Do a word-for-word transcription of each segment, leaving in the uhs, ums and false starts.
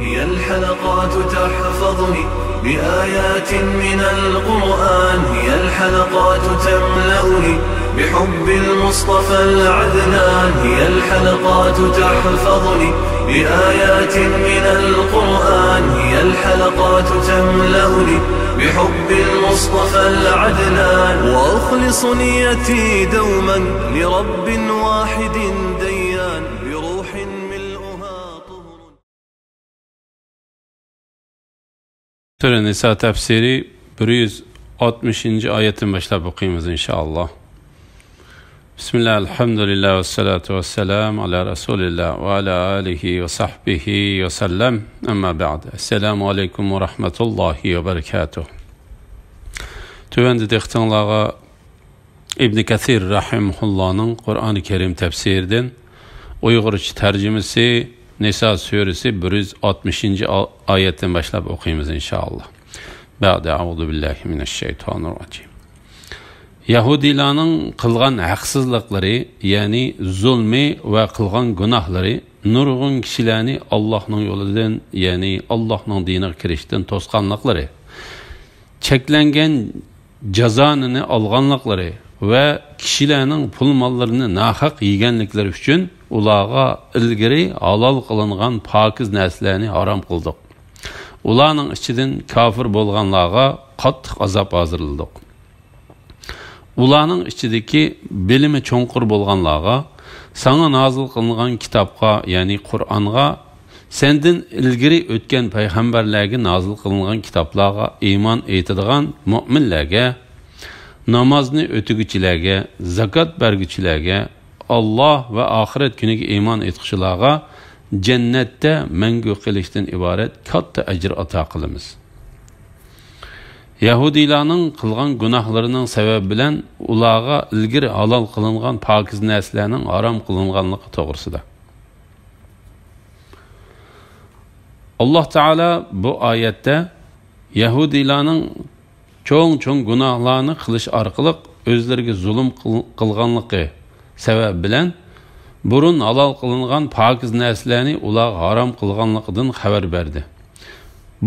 هي الحلقات تحفظني بآيات من القرآن، هي الحلقات تملأني بحب المصطفى العدنان، هي الحلقات تحفظني بآيات من القرآن، هي الحلقات تملأني بحب المصطفى العدنان، وأخلص نيتي دوما لرب واحد ديان، بروح ملؤها طهر. سۈرە نىسا تەپسىرى بىر يۈز ئاتمىشىنچى ئايەتتىن باشلاپ ئوقۇيمىز، ئىنشائاللا. بىسمىللا، ئەلھەمدۇلىللا، ۋەسسالاتۇ ۋەسسالامۇ ئالا رەسۇلىللا ۋە ئالا ئالىھى ۋە سەھبىھى ۋەسەللەم. ئەمما بەئد. ئەسسالامۇ ئەلەيكۇم ۋە رەھمەتۇللاھى ۋە بەرەكاتۇھ. تۆۋەندە دىققىتىڭلارغا ئىبنى كەسىر رەھىمەھۇللانىڭ قۇرئانى كەرىم تەپسىرىدىن ئۇيغۇرچە تەرجىمىسى، نىسا سۈرىسى بىر يۈز ئاتمىشىنچى ئا-، ئايەتتىن باشلاپ ئوقۇيمىز، ئىنشائاللا. بەئدە، ئەئۇزۇ بىللاھى مىنەششەيتانىر راجىم. يەھۇدىيلارنىڭ قىلغان ھەقسىزلىقلىرى، يەنى زۇلمى ۋە قىلغان گۇناھلىرى نۇرغۇن كىشىلەرنى ئاللاھنىڭ يولىدىن، يەنى ئاللاھنىڭ دىنىغا كىرىشتىن توسقانلىقلىرى، چەكلەنگەن جازانى ئالغانلىقلىرى ۋە كىشىلەرنىڭ پۇل ماللىرىنى ناھەق يېگەنلىكلىرى ئۈچۈن ئۇلارغا ئىلگىرى ھالال قىلىنغان پاكىز نەرسىلەرنى ھارام قىلدۇق. ئۇلارنىڭ ئىچىدىن كاپىر بولغانلارغا قاتتىق ئازاب ھازىرلىدۇق. ئۇلارنىڭ ئىچىدىكى بىلىمى چوڭقۇر بولغانلارغا، ساڭا نازىل قىلىنغان كىتابقا، يەنى قۇرئانغا، سەندىن ئىلگىرى ئۆتكەن پەيغەمبەرلەرگە نازىل قىلىنغان كىتابلارغا ئىمان ئېيتىدىغان مۆمىنلەرگە، نامازنى ئۆتىگۈچىلەرگە، زاكات بەرگۈچىلەرگە، ئاللاھ ۋە ئاخىرەت كۈنىگە ئىمان ئېيتقۇچىلارغا جەننەتتە مەڭگۈ قېلىشتىن ئىبارەت كاتتا ئەجىر ئاتا قىلىمىز. يەھۇدىيلارنىڭ قىلغان گۇناھلىرىنىڭ سەۋەبى بىلەن ئۇلارغا ئىلگىرى ھالال قىلىنغان پاكىز نەرسىلەرنىڭ ھارام قىلىنغانلىقى توغرىسىدا. ئاللاھ تائالا بۇ ئايەتتە يەھۇدىيلارنىڭ چوڭ-چوڭ گۇناھلارنى قىلىش ئارقىلىق ئۆزلىرىگە زۇلۇم قىل-، قىلغانلىقى سەۋەبى بىلەن بۇرۇن ھالال قىلىنغان پاكىز نەرسىلەرنى ئۇلارغا ھارام قىلغانلىقىدىن خەۋەر بەردى.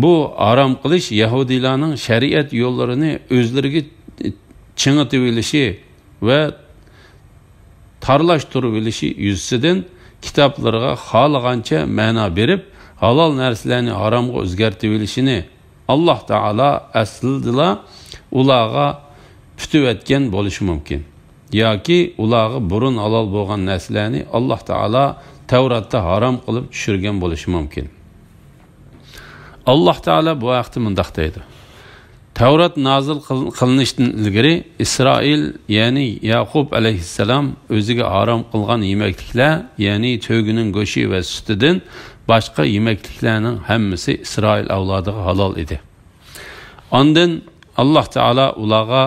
بۇ ھارام قىلىش يەھۇدىيلارنىڭ شەرىئەت يوللىرىنى ئۆزلىرىگە چىڭىتىۋېلىشى ۋە تارلاشتۇرۇۋېلىشى يۈزىسىدىن كىتابلىرىغا خالىغانچە مەنا بېرىپ، ھالال نەرسىلەرنى ھارامغا ئۆزگەرتىۋېلىشىنى ئاللاھ تائالا ئەسلىدىلا ئۇلارغا پۈتۈۋەتكەن بولۇشى مۇمكىن. ياكى ئۇلارغا بۇرۇن ھالال بولغان نەرسىلەرنى ئاللاھ تائالا تەۋراتتا ھارام قىلىپ چۈشۈرگەن بولۇشى مۇمكىن. ئاللاھ تائالا بۇ ھەقتە مۇنداق دەيدۇ: تەۋرات نازىل قىل-، قىلىنىشتىن ئىلگىرى ئىسرائىل، يەنى يەقۇب ئەلەيھىسسالام ئۆزىگە ھارام قىلغان يېمەكلىكلەر، يەنى تۆگىنىڭ گۆشى ۋە سۈتىدىن باشقا يېمەكلىكلەرنىڭ ھەممىسى ئىسرائىل ئەۋلادىغا ھالال ئىدى. ئاندىن ئاللاھ تائالا ئۇلارغا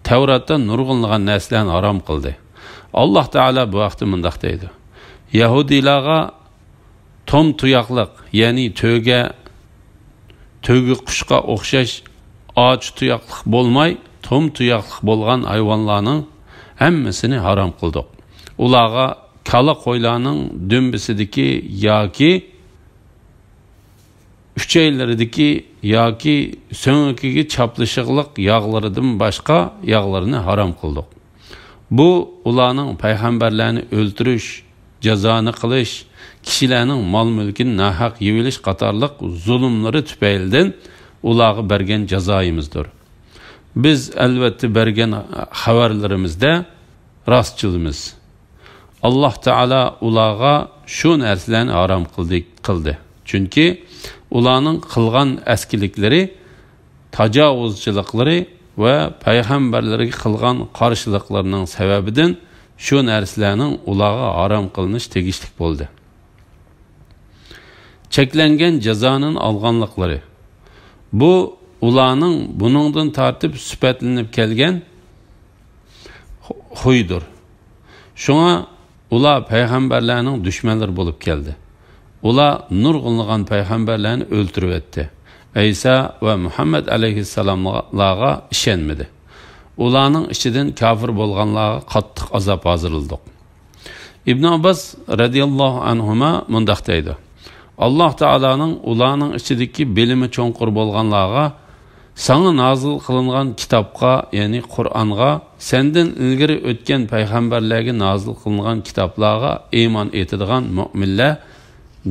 تەۋراتتا نۇرغۇنلىغان نەرسىلەرنى ھارام قىلدى. ئاللاھ تائالا بۇ ھەقتە مۇنداق دەيدۇ: يەھۇدىيلارغا توم تۇياقلىق، يەنى تۆگە، تۆگە قۇشقا ئوخشاش ئاچا تۇياقلىق بولماي، توم تۇياقلىق بولغان ھايۋانلارنىڭ ھەممىسىنى ھارام قىلدۇق. ئۇلارغا كالا قويلارنىڭ دۈمبىسىدىكى ياكى ئۈچەيلىرىدىكى ياكى سۆڭىكىگە چاپلىشىغلىق ياغلىرىدىن باشقا ياغلىرىنى ھارام قىلدۇق. بۇ ئۇلارنىڭ پەيغەمبەرلەرنى ئۆلتۈرۈش، جازانى قىلىش، كىشىلەرنىڭ مال-مۈلكىنى ناھەق يېۋېلىش قاتارلىق زۇلۇملىرى تۈپەيلىدىن ئۇلارغا بەرگەن جازايىمىزدۇر. بىز، ئەلۋەتتە، بەرگەن خەۋەرلىرىمىزدە راستچىلمىز. ئاللاھ تائالا ئۇلارغا شۇ نەرسىلەرنى ھارام قىلدى، قىلدى. چۈنكى ئۇلارنىڭ قىلغان ئەسكىلىكلىرى، تاجاۋۇزچىلىقلىرى ۋە پەيغەمبەرلەرگە قىلغان قارشىلىقلىرىنىڭ سەۋەبىدىن شۇ نەرسىلەرنىڭ ئۇلارغا ھارام قىلىنىشى تېگىشلىك بولدى. چەكلەنگەن جازانى ئالغانلىقلىرى. بۇ ئۇلارنىڭ بۇنىڭدىن تارتىپ سۈپەتلىنىپ كەلگەن خۇيىدۇر. شۇڭا ئۇلار پەيغەمبەرلەرنىڭ دۈشمەنلىرى بولۇپ كەلدى. ئۇلار نۇرغۇنلىغان پەيغەمبەرلەرنى ئۆلتۈرۈۋەتتى. ئەيسا ۋە مۇھەممەد ئەلەيھىسسالاملارغا ئىشەنمىدى. ئۇلارنىڭ ئىچىدىن كاپىر بولغانلارغا قاتتىق ئازاب ھازىرلىدۇق. ئىبن ئابباس رەزىياللاھۇ ئەنھۇما مۇنداق دەيدۇ: ئاللاھ تائالانىڭ ئۇلارنىڭ ئىچىدىكى بىلىمى چوڭقۇر بولغانلارغا، ساڭا نازىل قىلىنغان كىتابقا، يەنى قۇرئانغا، سەندىن ئىلگىرى ئۆتكەن پەيغەمبەرلەرگە نازىل قىلىنغان كىتابلارغا ئىمان ئېيتىدىغان مۆمىنلەر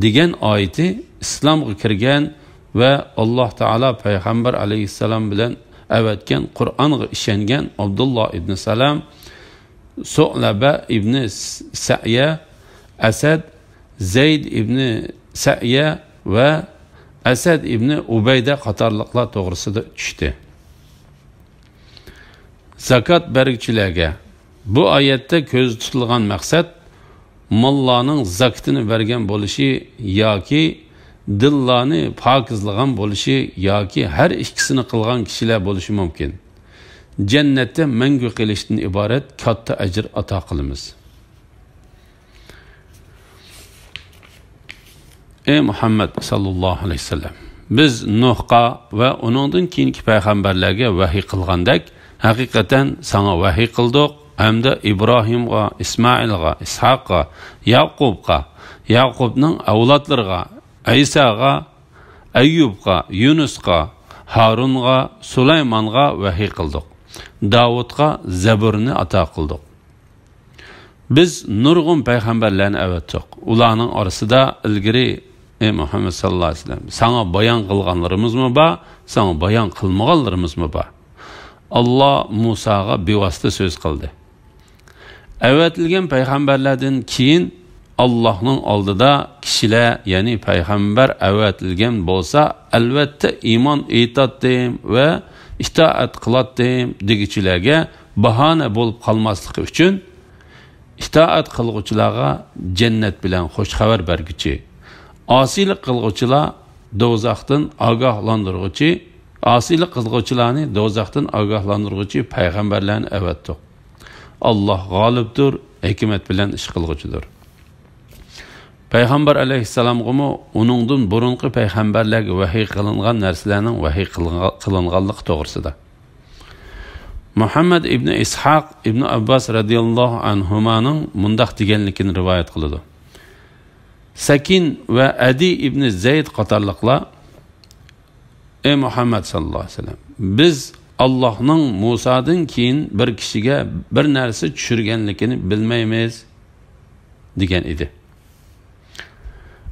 دېگەن ئايىتى ئىسلامغا كىرگەن ۋە ئاللاھ تائالا پەيغەمبەر ئەلەيھىسسالام بىلەن ئەۋەتكەن قۇرئانغا ئىشەنگەن ئابدۇللا ئىبنى سالام، سۇلەبە ئىبنى سەئيە، ئەسەد، زەيد ئىبنى سەئيە ۋە ئەسەد ئىبنى ئۇبەيدە قاتارلىقلار توغرىسىدا چۈشتى. زاكات بەرگۈچىلەرگە. بۇ ئايەتتە كۆزدە تۇتۇلغان مەقسەت ماللارنىڭ زاكىتىنى بەرگەن بولۇشى ياكى دىللارنى پاكىزلىغان بولۇشى ياكى ھەر ئىككىسىنى قىلغان كىشىلەر بولۇشى مۇمكىن. جەننەتتە مەڭگۈ قېلىشتىن ئىبارەت كاتتا ئەجىر ئاتا قىلىمىز. ئەي مۇھەممەد ساللاللاھۇ ئەلەيھى ۋەسەللەم، بىز نۇھقا ۋە ئۇنىڭدىن كېيىنكى پەيغەمبەرلەرگە ۋەھىي قىلغاندەك، ھەقىقەتەن ساڭا ۋەھىي قىلدۇق ھەمدە ئىبراھىمغا، ئىسمائىلغا، ئىسھاققا، يەقۇبقا، يەقۇبنىڭ ئەۋلادلىرىغا، ئەيساغا، ئەييۇبقا، يۇنۇسقا، ھارۇنغا، سۇلايمانغا ۋەھىي قىلدۇق. داۋۇتقا زەبۇرنى ئاتا قىلدۇق. بىز نۇرغۇن پەيغەمبەرلەرنى ئەۋەتتۇق. ئۇلارنىڭ ئارىسىدا ئىلگىرى، ئەي مۇھەممەد ساللاللاھۇ ئەلەيھى ۋەسەللەم، ساڭا بايان قىلغانلىرىمىزمۇ بار، ساڭا بايان قىلمىغانلىرىمىزمۇ بار. ئاللا مۇساغا بىۋاسىتە سۆز قىلدى. ئەۋەتىلگەن پەيغەمبەرلەردىن كېيىن ئاللاھنىڭ ئالدىدا كىشىلەر، يەنى پەيغەمبەر ئەۋەتىلگەن بولسا، ئەلۋەتتە ئىمان ئېيتاتتىم ۋە ئىتائەت قىلاتتىم دېگۈچىلەرگە باھانە بولۇپ قالماسلىقى ئۈچۈن، ئىتائەت قىلغۇچىلارغا جەننەت بىلەن خۇش خەۋەر بەرگۈچى، ئاسىيلىق قىلغۇچىلار دوزاختىن ئاگاھلاندۇرغۇچى، ئاسىيلىق قىلغۇچىلارنى دوزاختىن ئاگاھلاندۇرغۇچى پەيغەمبەرلەرنى ئەۋەتتۇق. ئاللاھ غالىبتۇر، ھېكمەت بىلەن ئىش قىلغۇچىدۇر. پەيغەمبەر ئەلەيھىسسالامغىمۇ ئۇنىڭدىن بۇرۇنقى پەيغەمبەرلەرگە ۋەھىي قىلىنغان نەرسىلەرنىڭ ۋەھىي قىلىنغا-، قىلىنغانلىقى توغرىسىدا. مۇھەممەد ئىبنى ئىسھاق ئىبنى ئابباس رەزىياللاھۇ ئەنھۇمانىڭ مۇنداق دېگەنلىكىنى رىۋايەت قىلىدۇ. سەكىن ۋە ئەدى ئىبنى زەيد قاتارلىقلار، ئەي مۇھەممەد ساللاللاھۇ ئەلەيھى ۋەسەللەم، بىز ئاللاھنىڭ مۇسادىن كېيىن بىر كىشىگە بىر نەرسە چۈشۈرگەنلىكىنى بىلمەيمىز، دېگەن ئىدى.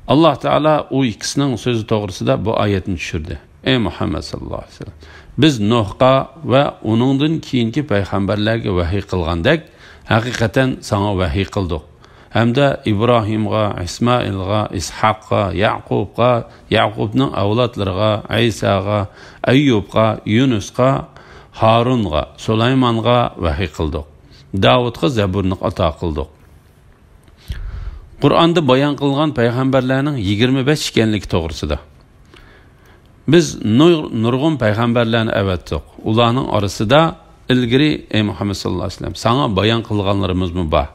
ئاللاھ تائالا ئۇ ئىككىسىنىڭ سۆزى توغرىسىدا بۇ ئايەتنى چۈشۈردى. ئەي مۇھەممەد ساللاللاھۇ ئەلەيھى ۋەسەللەم، بىز نۇھقا ۋە ئۇنىڭدىن كېيىنكى پەيغەمبەرلەرگە ۋەھىي قىلغاندەك، ھەقىقەتەن ساڭا ۋەھىي قىلدۇق. ھەمدە ئىبراھىمغا، ئىسمائىلغا، ئىسھاققا، يەقۇبقا، يەقۇبنىڭ ئەۋلادلىرىغا، ئەيساغا، ئەييۇبقا، يۇنۇسقا، ھارۇنغا، سۇلايمانغا ۋەھىي قىلدۇق. داۋۇتقا زەبۇرنى ئاتا قىلدۇق. قۇرئاندا بايان قىلغان پەيغەمبەرلەرنىڭ يىگىرمە بەش ئىكەنلىكى توغرىسىدا. بىز نۇر-، نۇرغۇن پەيغەمبەرلەرنى ئەۋەتتۇق. ئۇلارنىڭ ئارىسىدا ئىلگىرى، ئەي مۇھەممەد ساللاللاھۇ ئەلەيھى ۋەسەللەم، ساڭا بايان قىلغانلىرىمىزمۇ بار.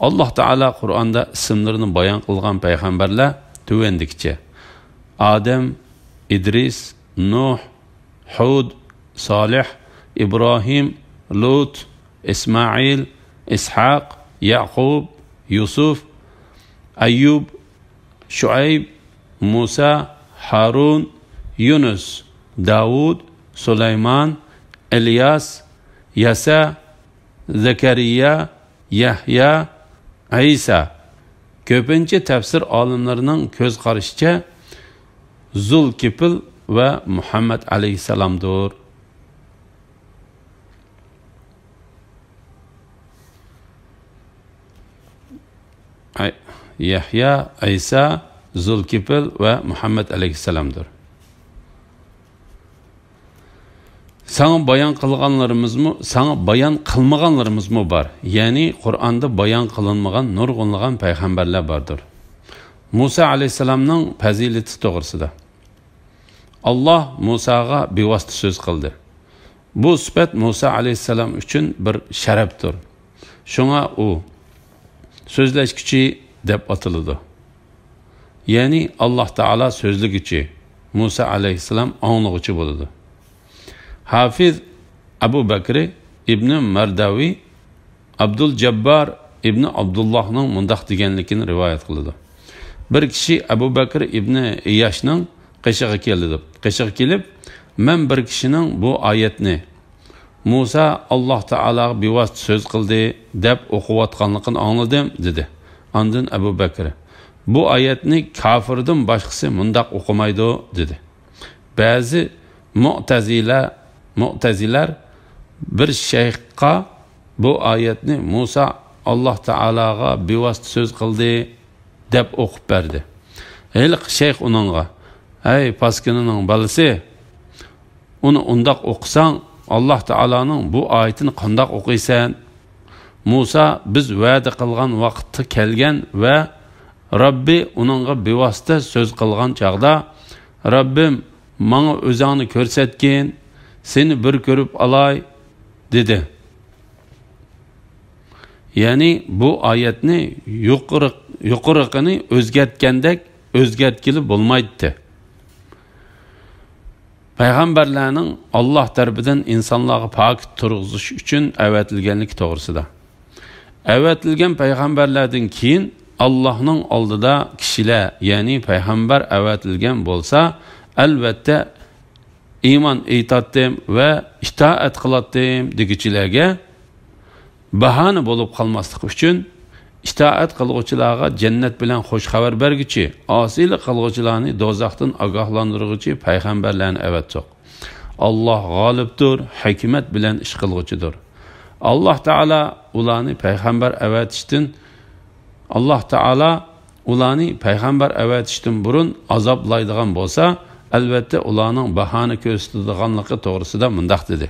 ئاللاھ تائالا قۇرئاندا ئىسىملىرىنى بايان قىلغان پەيغەمبەرلەر تۆۋەندىكىچە: ئادەم، ئىدرىس، نۇھ، ھۇد، سالىھ، ئىبراھىم، لۇت، ئىسمائىل، ئىسھاق، يەقۇب، يۈسۈف، ئەييۇب، شۇئەيب، مۇسا، ھارۇن، يۇنۇس، داۋۇد، سۇلايمان، ئىلياس، يەسە، زەكەرىيا، يەھيا، ئەيسا. كۆپىنچە تەپسىر ئالىملىرىنىڭ كۆز قارىشىچە، زۇلكىپىل ۋە مۇھەممەد ئەلەيھىسسالامدۇر. ئەي-، يەھيا، ئەيسا، زۇلكىپىل ۋە مۇھەممەد ئەلەيھىسسالامدۇر. ساڭا بايان قىلغانلىرىمىزمۇ، ساڭا بايان قىلمىغانلىرىمىزمۇ بار. يەنى قۇرئاندا بايان قىلىنمىغان نۇرغۇنلىغان پەيغەمبەرلەر باردۇر. مۇسا ئەلەيھىسسالامنىڭ پەزىلىتى توغرىسىدا. ئاللاھ مۇساغا بىۋاسىتە سۆز قىلدى. بۇ سۈپەت مۇسا ئەلەيھىسسالام ئۈچۈن بىر شەرەپتۇر. شۇڭا ئۇ سۆزلەشكۈچى دەپ ئاتىلىدۇ. يەنى ئاللاھ تائالا سۆزلىگۈچى، مۇسا ئەلەيھىسسالام ئاڭلىغۇچى بولىدۇ. ھافىز ئەبۇ بەكرى ئىبنى مەرداۋى ئابدۇل جاببار ئىبنى ئابدۇللاھنىڭ مۇنداق دېگەنلىكىنى رىۋايەت قىلىدۇ. بىر كىشى ئەبۇ بەكرى ئىبنى ئىياشنىڭ قېشىغا كەلدى، دەپ، قېشىغا كېلىپ، مەن بىر كىشىنىڭ بۇ ئايەتنى، مۇسا ئاللاھ تائالاغا بىۋاسىتە سۆز قىلدى، دەپ ئوقۇۋاتقانلىقىنى ئاڭلىدىم، دېدى. ئاندىن ئەبۇ بەكرى، بۇ ئايەتنى كاپىردىن باشقىسى مۇنداق ئوقۇمايدۇ، دېدى. بەزى مۇئتەزىلە، مۇئتەزىلەر بىر شەيخقا بۇ ئايەتنى مۇسا ئاللاھ تائالاغا بىۋاسىتە سۆز قىلدى، دەپ ئوقۇپ بەردى. ھېلىقى شەيخ ئۇنىڭغا، ھەي، پاسكىنىنىڭ بالىسى، ئۇنى ئۇنداق ئوقۇساڭ، ئاللاھ تائالانىڭ بۇ ئايىتىنى قانداق ئوقۇيسەن؟ مۇسا بىز ۋەدە قىلغان ۋاقىتتا كەلگەن ۋە رەببى ئۇنىڭغا بىۋاسىتە سۆز قىلغان چاغدا، رەببىم، ماڭا ئۆزۈڭنى كۆرسەتكىن، سېنى بىر كۆرۈپ ئالاي، دېدى. يەنى بۇ ئايەتنى يۇقىرى-، يۇقىرىقىنى ئۆزگەرتكەندەك ئۆزگەرتكىلى بولمايتتى. پەيغەمبەرلەرنىڭ ئاللاھ تەرىپىدىن ئىنسانلارغا پاكىت تۇرغۇزۇش ئۈچۈن ئەۋەتىلگەنلىكى توغرىسىدا. ئەۋەتىلگەن پەيغەمبەرلەردىن كېيىن ئاللاھنىڭ ئالدىدا كىشىلەر، يەنى پەيغەمبەر ئەۋەتىلگەن بولسا، ئەلۋەتتە ئىمان ئېيتاتتىم ۋە ئىتائەت قىلاتتىم دېگۈچىلەرگە باھانە بولۇپ قالماسلىق ئۈچۈن، ئىتائەت قىلغۇچىلارغا جەننەت بىلەن خۇش خەۋەر بەرگۈچى، ئاسىيلىق قىلغۇچىلارنى دوزاختىن ئاگاھلاندۇرغۇچى پەيغەمبەرلەرنى ئەۋەتتۇق. ئاللاھ غالىبتۇر، ھېكمەت بىلەن ئىش قىلغۇچىدۇر. ئاللاھ تائالا ئۇلارنى پەيغەمبەر ئەۋەتىشتىن، ئاللاھ تائالا ئۇلارنى پەيغەمبەر ئەۋەتىشتىن بۇرۇن ئازابلايدىغان بولسا، ئەلۋەتتە ئۇلارنىڭ باھانە كۆرسىتىدىغانلىقى توغرىسىدا مۇنداق دېدى: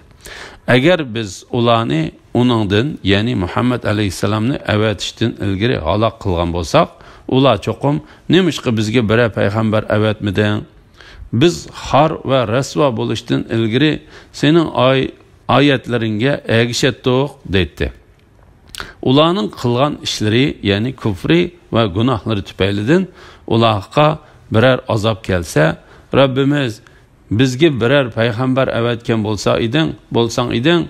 ئەگەر بىز ئۇلارنى ئۇنىڭدىن، يەنى مۇھەممەد ئەلەيھىسسالامنى ئەۋەتىشتىن ئىلگىرى ھالاك قىلغان بولساق، ئۇلار چوقۇم، نېمىشقا بىزگە بىرەر پەيغەمبەر ئەۋەتمىدىڭ؟ بىز خار ۋە رەسۋا بولۇشتىن ئىلگىرى سېنىڭ ئاي-، ئايەتلىرىڭگە ئەگىشەتتۇق، دەيتتى. ئۇلارنىڭ قىلغان ئىشلىرى، يەنى كۇفرى ۋە گۇناھلىرى تۈپەيلىدىن ئۇلارغا بىرەر ئازاب كەلسە، رەببىمىز، بىزگە بىرەر پەيغەمبەر ئەۋەتكەن بولسا ئىدىڭ، بولساڭ ئىدىڭ،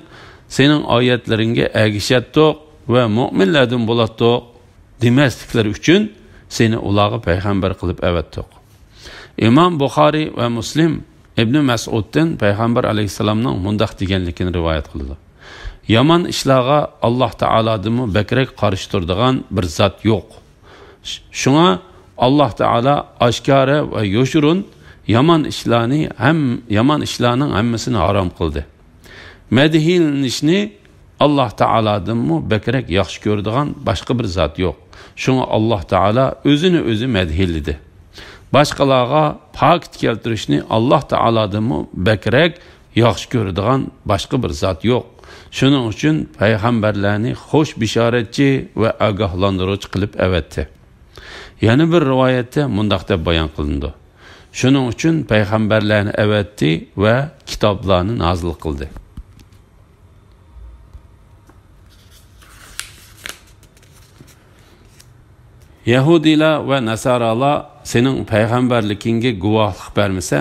سېنىڭ ئايەتلىرىڭگە ئەگىشەتتۇق ۋە مۆمىنلەردىن بولاتتۇق دېمەسلىكلىرى ئۈچۈن سېنى ئۇلارغا پەيغەمبەر قىلىپ ئەۋەتتۇق. ئىمام بۇخارىي ۋە مۇسلىم ئىبنى مەسئۇدتىن پەيغەمبەر ئەلەيھىسسالامنىڭ مۇنداق دېگەنلىكىنى رىۋايەت قىلىدۇ: يامان ئىشلارغا ئاللاھ تائالادىنمۇ بەكرەك قارشى تۇرىدىغان بىر زات يوق. ش-، شۇڭا ئاللاھ تائالا ئاشكارا ۋە يوشۇرۇن يامان ئىشلارنى ھەم، يامان ئىشلارنىڭ ھەممىسىنى ھارام قىلدى. مەدھىيلىنىشنى ئاللاھ تائالادىنمۇ بەكرەك ياخشى كۆرىدىغان باشقا بىر زات يوق. شۇڭا ئاللاھ تائالا ئۆزىنى ئۆزى مەدھىيلىدى. باشقىلارغا پاكىت كەلتۈرۈشنى ئاللاھ تائالادىنمۇ بەكرەك ياخشى كۆرىدىغان باشقا بىر زات يوق. شۇنىڭ ئۈچۈن پەيغەمبەرلەرنى خوش بېشارەتچى ۋە ئاگاھلاندۇرغۇچى قىلىپ ئەۋەتتى. يەنە بىر رىۋايەتتە مۇنداق دەپ بايان قىلىنىدۇ: شۇنىڭ ئۈچۈن پەيغەمبەرلەرنى ئەۋەتتى ۋە كىتابلارنى نازىل قىلدى. يەھۇدىيلار ۋە ناسارالار سېنىڭ پەيغەمبەرلىكىڭگە گۇۋاھلىق بەرمىسە،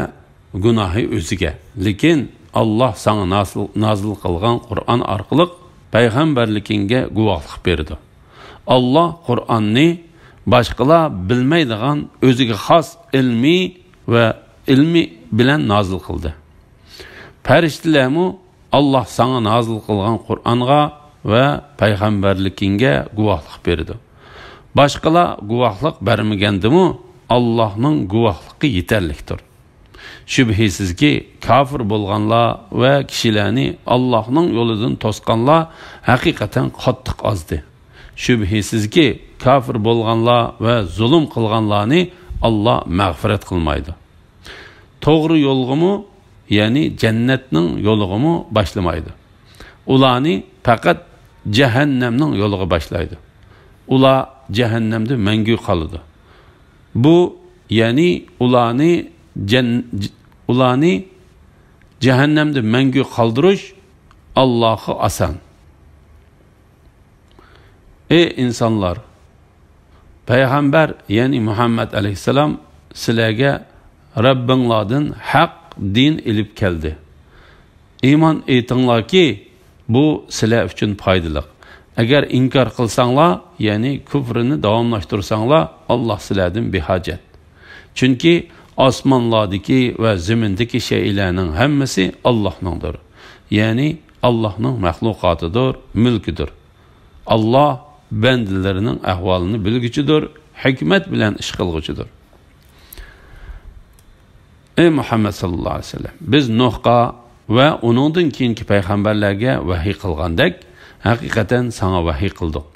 گۇناھى ئۆزىگە. لېكىن ئاللاھ ساڭا نازىل، نازىل قىلغان قۇرئان ئارقىلىق پەيغەمبەرلىكىڭگە گۇۋاھلىق بېرىدۇ. ئاللاھ قۇرئاننى باشقىلار بىلمەيدىغان ئۆزىگە خاس ئىلمىي ۋە ئىلمى بىلەن نازىل قىلدى. پەرىشتىلەرمۇ ئاللاھ ساڭا نازىل قىلغان قۇرئانغا ۋە پەيغەمبەرلىكىڭگە گۇۋاھلىق بېرىدۇ. باشقىلار گۇۋاھلىق بەرمىگەندىمۇ، ئاللاھنىڭ گۇۋاھلىقى يېتەرلىكتۇر. شۈبھىسىزكى، كاپىر بولغانلار ۋە كىشىلەرنى ئاللاھنىڭ يولىدىن توسقانلار ھەقىقەتەن قاتتىق ئازدى. شۈبھىسىزكى، كاپىر بولغانلار ۋە زۇلۇم قىلغانلارنى ئاللاھ مەغپىرەت قىلمايدۇ. توغرا يولغىمۇ، يەنى جەننەتنىڭ يولىغىمۇ باشلىمايدۇ. ئۇلارنى پەقەت جەھەننەمنىڭ يولىغا باشلايدۇ. ئۇلار جەھەننەمدە مەڭگۈ قالىدۇ. بۇ، يەنى ئۇلارنى جەن-، ئۇلارنى جەھەننەمدە مەڭگۈ قالدۇرۇش ئاللاھقا ئاسان. ئەي ئىنسانلار! پەيغەمبەر، يەنى مۇھەممەد ئەلەيھىسسالام سىلەرگە رەببىڭلاردىن ھەق دىن ئېلىپ كەلدى. ئىمان ئېيتىڭلاركى، بۇ سىلەر ئۈچۈن پايدىلىق. ئەگەر ئىنكار قىلساڭلار، يەنى كۇفرىنى داۋاملاشتۇرساڭلار، ئاللاھ سىلەردىن بىھاجەت. چۈنكى ئاسمانلاردىكى ۋە زېمىندىكى شەيئىلەرنىڭ ھەممىسى ئاللاھنىڭدۇر. يەنى ئاللاھنىڭ مەخلۇقاتىدۇر، مۈلكىدۇر. ئاللاھ بەندىلىرىنىڭ ئەھۋالىنى بىلگۈچىدۇر، ھېكمەت بىلەن ئىش قىلغۇچىدۇر. ئەي مۇھەممەد ساللاللاھۇ ئەلەيھى ۋەسەللەم، بىز نۇھقا ۋە ئۇنىڭدىن كېيىنكى پەيغەمبەرلەرگە ۋەھىي قىلغاندەك، ھەقىقەتەن ساڭا ۋەھىي قىلدۇق،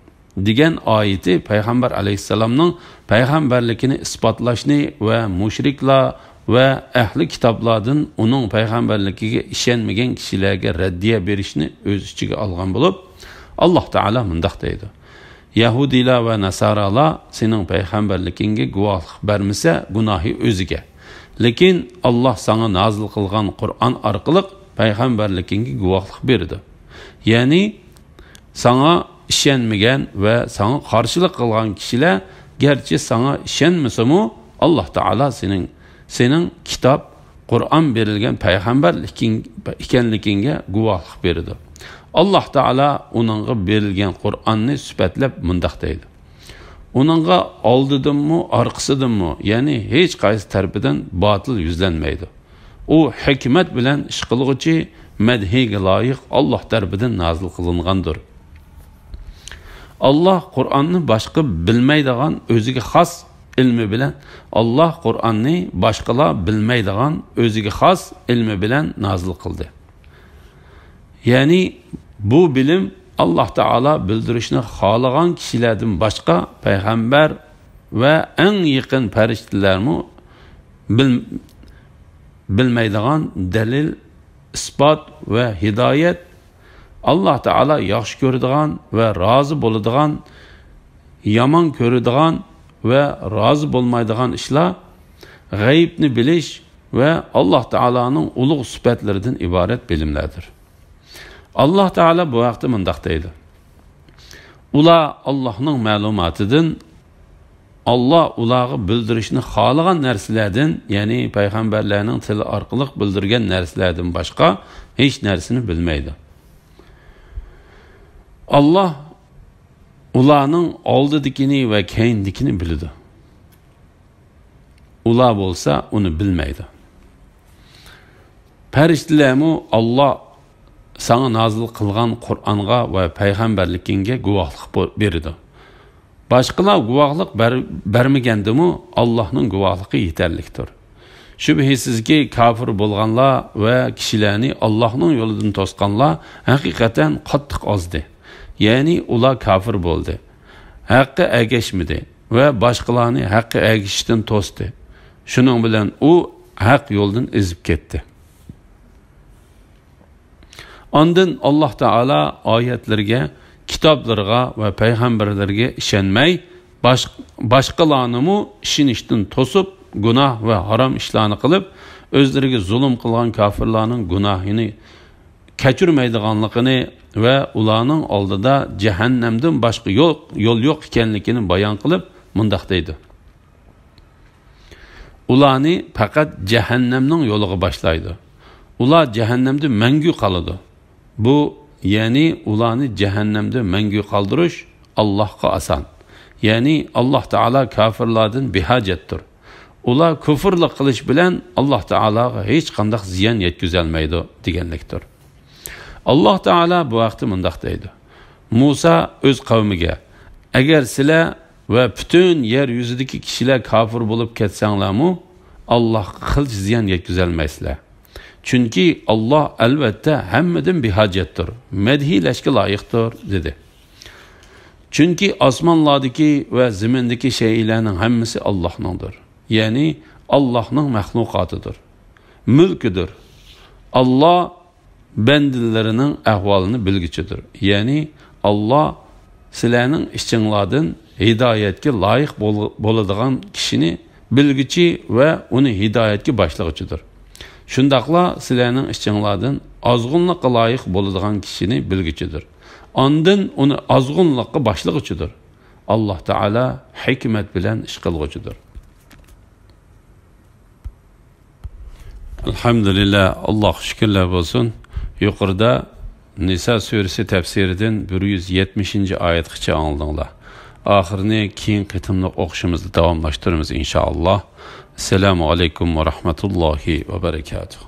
دېگەن ئايىتى پەيغەمبەر ئەلەيھىسسالامنىڭ پەيغەمبەرلىكىنى ئىسپاتلاشنى ۋە مۇشرىكلار ۋە ئەھلى كىتابلاردىن ئۇنىڭ پەيغەمبەرلىكىگە ئىشەنمىگەن كىشىلەرگە رەددىيە بېرىشنى ئۆز ئىچىگە ئالغان بولۇپ، ئاللاھ تائالا مۇنداق دەيدۇ: يەھۇدىيلار ۋە ناسارالار سېنىڭ پەيغەمبەرلىكىڭگە گۇۋاھلىق بەرمىسە، گۇناھى ئۆزىگە. لېكىن ئاللاھ ساڭا نازىل قىلغان قۇرئان ئارقىلىق پەيغەمبەرلىكىڭگە گۇۋاھلىق بېرىدۇ. يەنى ساڭا ئىشەنمىگەن ۋە ساڭا قارشىلىق قىلغان كىشىلەر گەرچە ساڭا ئىشەنمىسىمۇ، ئاللاھ تائالا سېنىڭ، سېنىڭ كىتاب، قۇرئان بېرىلگەن پەيغەمبەر ئىكەنلىكىڭگە گۇۋاھلىق بېرىدۇ. ئاللاھ تائالا ئۇنىڭغا بېرىلگەن قۇرئاننى سۈپەتلەپ مۇنداق دەيدۇ: ئۇنىڭغا ئالدىدىنمۇ، ئارقىسىدىنمۇ، يەنى ھېچقايسى تەرىپىدىن باتىل يۈزلەنمەيدۇ. ئۇ ھېكمەت بىلەن ئىش قىلغۇچى، مەدھىيگە لايىق، ئاللاھ تەرىپىدىن نازىل قىلىنغاندۇر. ئاللاھ قۇرئاننى باشقا بىلمەيدىغان، ئۆزىگە خاس ئىلمى بىلەن، ئاللاھ قۇرئاننى باشقىلار بىلمەيدىغان، ئۆزىگە خاس ئىلمى بىلەن نازىل قىلدى. يەنى بۇ بىلىم ئاللاھ تائالا بىلدۈرۈشنى خالىغان كىشىلەردىن باشقا پەيغەمبەر ۋە ئەڭ يېقىن پەرىشتىلەرمۇ بىل-، بىلمەيدىغان دەلىل، ئىسپات ۋە ھىدايەت، ئاللاھ تائالا ياخشى كۆرىدىغان ۋە رازى بولىدىغان، يامان كۆرىدىغان ۋە رازى بولمايدىغان ئىشلار، غەيىبنى بىلىش ۋە ئاللاھ تائالانىڭ ئۇلۇغ سۈپەتلىرىدىن ئىبارەت بىلىملەردۇر. ئاللاھ تائالا بۇ ھەقتە مۇنداق دەيدۇ: ئۇلار ئاللاھنىڭ مەلۇماتىدىن، ئاللاھ ئۇلارغا بىلدۈرۈشنى خالىغان نەرسىلەردىن، يەنى پەيغەمبەرلەرنىڭ تىلى ئارقىلىق بىلدۈرگەن نەرسىلەردىن باشقا ھېچ نەرسىنى بىلمەيدۇ. ئاللاھ ئۇلارنىڭ ئالدىدىكىنى ۋە كەينىدىكىنى بىلىدۇ. ئۇلار بولسا ئۇنى بىلمەيدۇ. پەرىشتىلەرمۇ ئاللاھ ساڭا نازىل قىلغان قۇرئانغا ۋە پەيغەمبەرلىكىڭگە گۇۋاھلىق بو-، بېرىدۇ. باشقىلار گۇۋاھلىق بەر-، بەرمىگەندىمۇ، ئاللاھنىڭ گۇۋاھلىقى يېتەرلىكتۇر. شۈبھىسىزكى، كاپىر بولغانلار ۋە كىشىلەرنى ئاللاھنىڭ يولىدىن توسقانلار ھەقىقەتەن قاتتىق ئازدى. يەنى ئۇلار كاپىر بولدى، ھەققە ئەگەشمىدى ۋە باشقىلارنى ھەققە ئەگىشىشتىن توستى. شۇنىڭ بىلەن ئۇ ھەق يولدىن ئېزىپ كەتتى. ئاندىن ئاللاھ تائالا ئايەتلىرىگە، كىتابلىرىغا ۋە پەيغەمبەرلىرىگە ئىشەنمەي، باش-، باشقىلارنىمۇ ئىشىنىشتىن توسۇپ، گۇناھ ۋە ھارام ئىشلارنى قىلىپ، ئۆزلىرىگە زۇلۇم قىلغان كاپىرلارنىڭ گۇناھىنى كەچۈرمەيدىغانلىقىنى ۋە ئۇلارنىڭ ئالدىدا جەھەننەمدىن باشقا يول، يول يوق ئىكەنلىكىنى بايان قىلىپ، مۇنداق دەيدۇ: ئۇلارنى پەقەت جەھەننەمنىڭ يولىغا باشلايدۇ. ئۇلار جەھەننەمدە مەڭگۈ قالىدۇ. بۇ، يەنى ئۇلارنى جەھەننەمدە مەڭگۈ قالدۇرۇش ئاللاھقا ئاسان. يەنى ئاللاھ تائالا كاپىرلاردىن بىھاجەتتۇر. ئۇلار كۇفرلۇق قىلىش بىلەن ئاللاھ تائالاغا ھېچقانداق زىيان يەتكۈزەلمەيدۇ، دېگەنلىكتۇر. ئاللاھ تائالا بۇ ھەقتە مۇنداق دەيدۇ: مۇسا ئۆز قەۋمىگە، ئەگەر سىلەر ۋە پۈتۈن يەر يۈزىدىكى كىشىلەر كاپىر بولۇپ كەتسەڭلارمۇ، ئاللاھقا قىلچە زىيان يەتكۈزەلمەيسىلەر. چۈنكى ئاللاھ ئەلۋەتتە ھەممىدىن بىھاجەتتۇر، مەدھىيلەشكە لايىقتۇر، دېدى. چۈنكى ئاسمانلاردىكى ۋە زېمىندىكى شەيئىلەرنىڭ ھەممىسى ئاللاھنىڭدۇر. يەنى ئاللاھنىڭ مەخلۇقاتىدۇر، مۈلكىدۇر. ئاللاھ بەندىلىرىنىڭ ئەھۋالىنى بىلگۈچىدۇر. يەنى ئاللاھ سىلەرنىڭ ئىچىڭلاردىن ھىدايەتكە لايىق بول-، بولىدىغان كىشىنى بىلگۈچى ۋە ئۇنى ھىدايەتكە باشلىغۇچىدۇر. شۇنداقلا سىلەرنىڭ ئىچىڭلاردىن ئازغۇنلۇققا لايىق بولىدىغان كىشىنى بىلگۈچىدۇر. ئاندىن ئۇنى ئازغۇنلۇققا باشلىغۇچىدۇر. ئاللاھ تائالا ھېكمەت بىلەن ئىش قىلغۇچىدۇر. ئەلھەمدۇلىللا، ئاللاھقا شۈكۈرلەر بولسۇن. يۇقىرىدا نىسا سۈرىسى تەپسىرىدىن بىر يۈز يەتمىشىنچى ئايەتكىچە ئاڭلىدىڭلار. ئاخىرىنى كېيىنكى قېتىملىق ئوقۇشىمىزدا داۋاملاشتۇرىمىز، ئىنشائاللا. ئەسسالامۇ ئەلەيكۇم ۋە رەھمەتۇللاھى ۋە بەرەكاتۇھ.